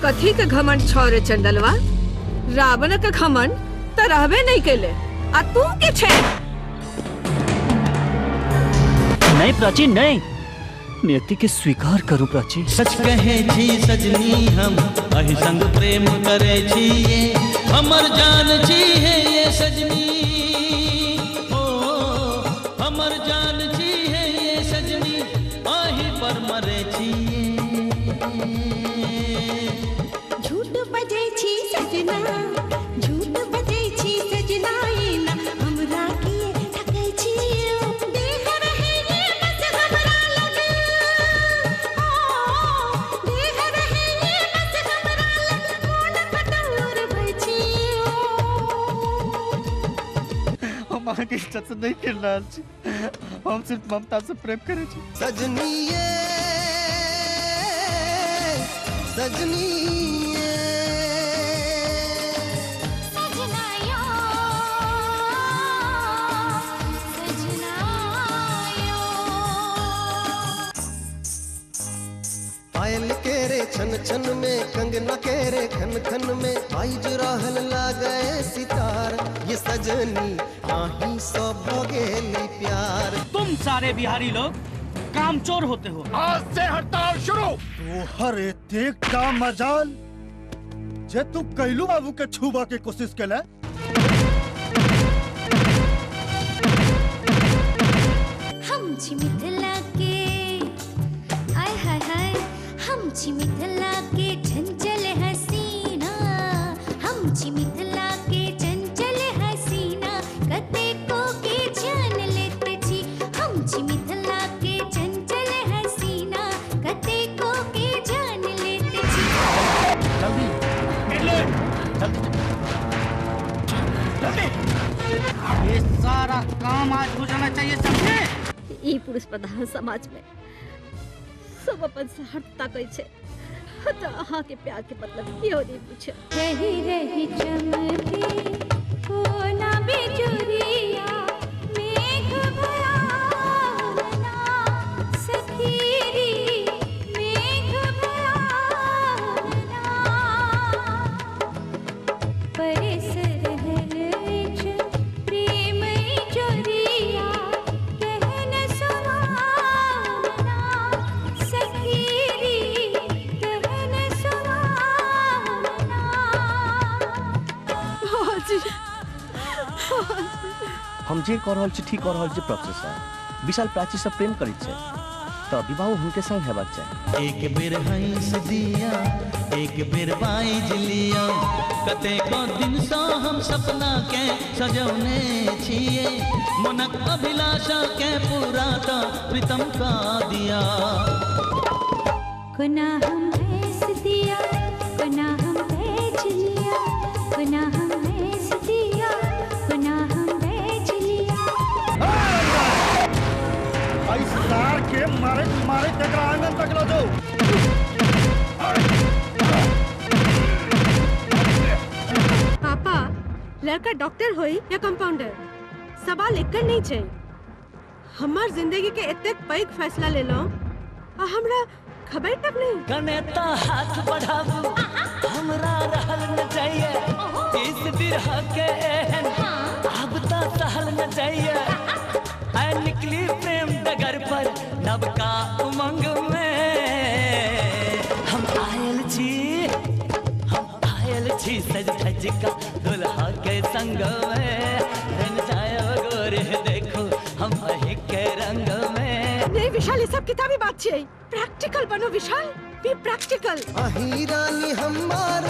कथी के घमंड छौ रे चंडलवा? रावण के घमंड त रहबे नहीं केले, आ तू के छे? नहीं प्राची नहीं, नियति के स्वीकार करूं प्राची। सच कहे छी सजनी हम अहि संग प्रेम करे छी, हमर जान छी है ये सजनी, ओ हमर जान छी है ये सजनी, अहि पर मरे छी। झूठ बजे छी सजना, झूठ बजे छी सजना, ना हमरा के ठकै छी, देह रहे ये बस हमरा लग, ओ देह रहे ये बस हमरा लग, मोन कटोर भई छी। हम अहाँ के इज्जत से नहीं खेल रहल छी, हम सिर्फ ममता से प्रेम करे छी। सजनी ये सजनी पायल के रे छन छन में, कंगना के रे खन खन में, आई रहल लागे सितार, ये सजनी आही सब गेली प्यार। तुम सारे बिहारी लोग कामचोर होते हो। आज से हड़ताल शुरू। तोहर एतेक का मजाल जे तू कैलू बाबू के छुबा के कोशिश केले। हम छी मिथिला के, आय हाय हाय, हम छी मिथिला के चंचल हसीना, हम छी मिथिला के चंचल हसीना, कतेको के जान लेते छी, हम छी मिथिला के चंचल हसीना, कतेको के जान लेते छी। जल्दी जल्दी जल्दी, ये सारा काम आज हो जाना चाहिए समझे। ई पुरुष प्रधान समाज में सब अपन स्वार्थ ताकै छै, त अहाँ के प्यार के मतलब केओ नहीं पूछे। रही रही चमके कोना बिजुरिया, मेघ भयावना सखीरी, मेघ भयावना, परस रहल अछि प्रेम चोरिया, कहन सुहावना सखीरी, कहन सुहावना। हम जे कऽ रहल छी ठीक कऽ रहल छी प्रोफेसर। विशाल प्राची से प्रेम करैत छै तऽ विवाह हुनके संग हेबाक चाही। एक बेर हंस दिया, एक बेर बाज लिया, कतेको दिन सँ हम सपना के सजौने छिए, मनक अभिलाषा के पूरा त प्रीतम का दिया। कोना हम भैंस दिया, कोना हम बेच लिया, कोना हम भैंस दिया, कोना हम बेच लिया। आई सार के मारे मारे तक आंगन तक ला दो। पापा, लड़का डॉक्टर होई या कंपाउंडर, सवाल एकर नहीं छै। हमार जिंदगी के एतेक पैघ फैसला लेलहुं आ हमरा खबर तक नहीं। कनेता हाथ बढ़ाबू हमरा रहल न जाइए, इस बिरह के एहन अब त सहल न जाइए, ऐ निकली प्रेम डगर पर नबका उमंग में, हम आयल छी, हम आयल छी सज धज का दुल्हा के संग में, रन जायो गोरे देखो हम अही के रंग में। नहीं विशाल, ये सब किताबी बात छै, प्रैक्टिकल बनो विशाल, बी प्रैक्टिकल। अही रानी हमार